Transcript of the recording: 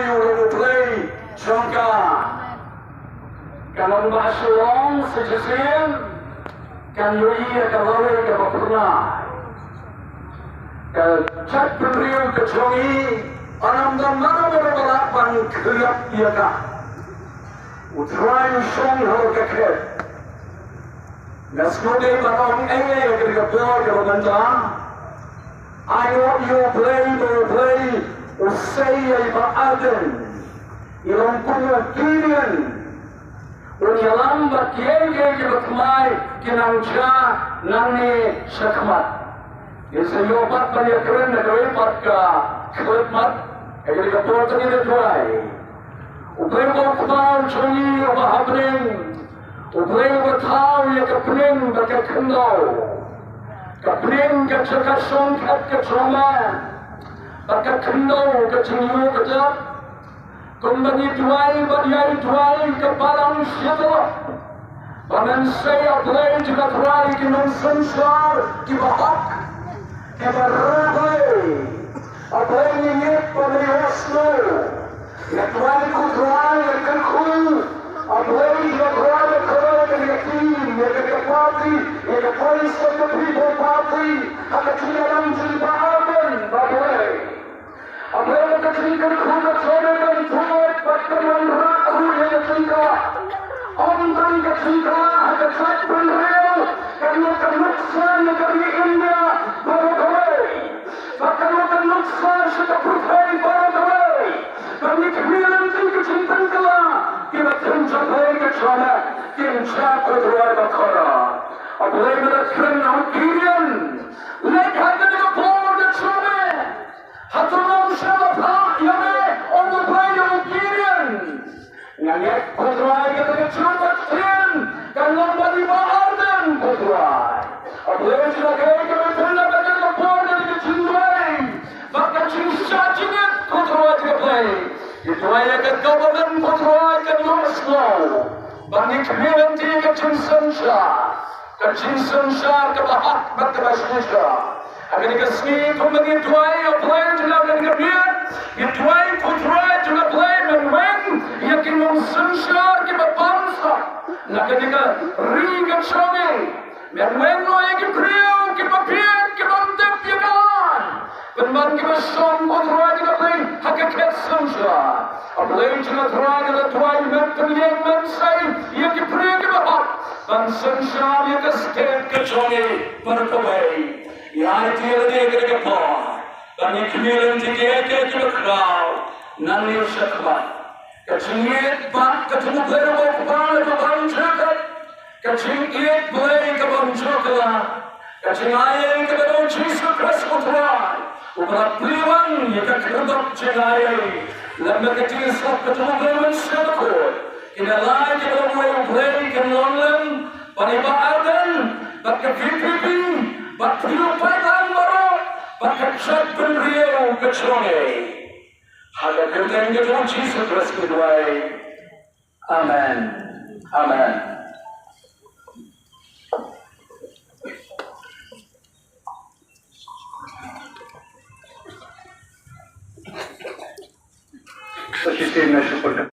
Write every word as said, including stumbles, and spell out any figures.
U Blei jong ka, ka nongbah Shillong sa shisien kan ïohi ïa ka lawei kaba phyrnai. Ka jaitbynriew ka jong ngi, ym don mano mano ba lah ban khriat ïa ka. U Trai u shong halor ka khet. Nga sngewdei ban ong ei ei ha kane ka por kaba mynta. Ai ngi ïa U Blei ba U Blei u sei ïa i Bah Ardent, i long kum u Gideon. Un ïalam bad kiei kiei kiba thymmai ki nang jia nangne shakhmat. Ngin sa ïoh pat ban ïakren na kawei pat ka khyllipmat ha kane ka por, te ngin ïa duwai. U Blei uba u Kpa jong ngi uba ha bneng, U Blei uba thaw ïa ka bneng bad ka khyndew. Ka bneng ka jaka shongkhet ka jong me, bad ka khyndew ka jingïoh ka jop. Kumba ngi duwai bad ïai duwai ka Balang Shitrop, ba men sei, A Blei jong nga Trai, ki nongsynshar kiba hok, kiba riewblei. A Blei, ngi ngeit ba men ïohsngew. Nga duwai ko Trai, nga kyrkhu, A Blei jong nga Trai, ba kyrkhu ïa kane ka team, ïa kane ka party, ïa ka Voice of the People Party, ha ka jingïalam jong i Bah Ardent, A Blei. A Blei, ka jingkyrkhu ka jong me kan bud bad kan wanrah ruh ïa ka jingkylla. Ym tang ka jingkylla ha ka jaitbynriew, kan long ka nuksan ïa ka ri India baroh kawei. Bad kan long ka nuksan sha ka pyrthei baroh kawei. Ba ngi khmih lynti ka jingpynkylla, kiba ktien jong U Blei ka jong me kin jia, ko Trai ba khraw. A Blei, me la kren ha u Gideon. Leit ha kane ka por ka jong me. Hato ngam shym la phah ïa me, ong U Blei ïa u Gideon. Nga ngeit, ko Trai, kata ka jingpynktien kan long bad i Bah Ardent, ko Trai. A Blei, jong nga, kaei kaba pynlong ba kata ka por, kata ka jingduwai, ba ka jingshah jingit, ko Trai, jong nga Blei. Ngi duwai ïa ka government, ko Trai, kan ïohsngew. Ba ngi khmih lynti ka jingsynshar. Ka jingsynshar kaba hok bad kaba shisha. Ha kane ka sngi kumba ngi duwai, A Blei jong nga, ha kane ka miet, ngi duwai, ko Trai jong nga Blei, men weng ïa ki nongsynshar kiba bamsap na kane ka ri ka jong ngi. Men weng noh ïa ki briew kiba bieit, kibym tip ïa ka lad. Pynban kiba shong, ko Trai jong nga Blei, ha ka khet synshar. A Blei jong nga Trai, nga la duwai, men pynïeng, men sei ïa ki briew kiba hok ban synshar ïa ka state ka jong ngi baroh kawei. Ngi aiti ïa lade ha kane ka por, ba ngi khmih lynti kiei kiei kiba khraw nangne shakhmat. Ka jingïeit bad ka jingïeit, ko Trai, kaba bymjukut. Ka jingïeit Blei ka bymjukut. Ka jingaiei kaba don ha u Jisu Khrist, ko Trai, uba la plie wan ïa ka khyrdop jingaiei. Lem bad ka jingsngap ka jong u Blei Mynsiem Bakhuid, kine lai kiba long uwei U Blei kin long lem bad i Bah Ardent bad ka V P P bad phi u paidlang baroh bad ka jaitbynriew ka jong ngi. Ha ka kyrteng ka jong u Jisu Khrist ngi duwai. Amen. Amen. Sa shisien nga shu pyndonkam